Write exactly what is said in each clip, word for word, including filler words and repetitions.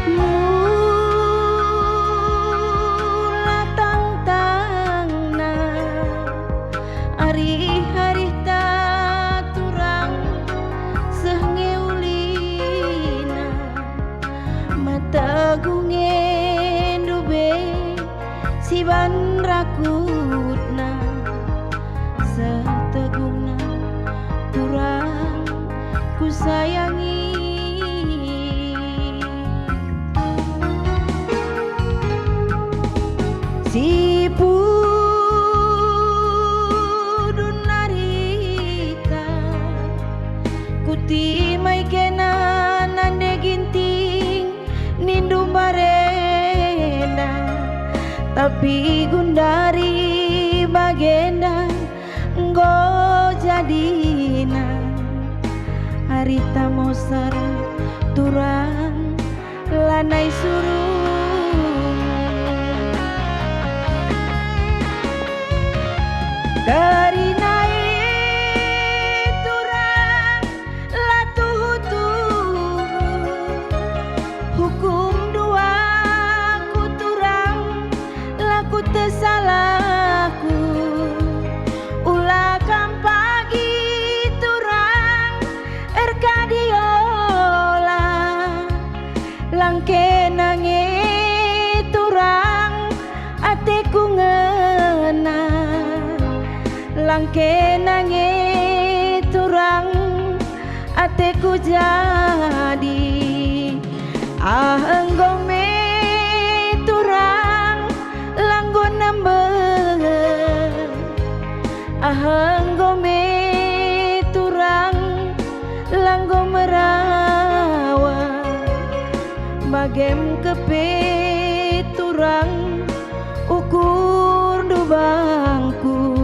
Mula tangtangna, arih-arihta turang seh nge ulina, metegu nge ndube siban rakutna, seh teguna turang kusayangi. Si pudun arita, kutimai kena nande ginting nindu mbarenda, tapi gundari bagenda enggo jadina. Arita mosar turang lanai surung. Kerina e turang la tuhu-tuhu, hukum dua ku turang la kutesalahku. Ula kam pagi turang erkadiola, langkena nge turang ateku ngena, langkena nge turang ateku jadi. Ah, enggo me turang la enggo nembeh, ah, enggo me turang la enggo merawa, bagem kepe turang ukurndu bangku.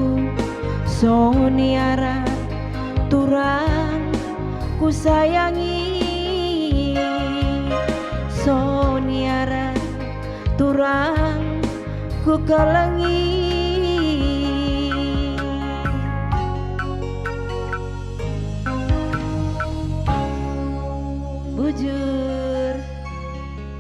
Soni arah turang kusayangi, soni arah turang kukelengi. Bujur.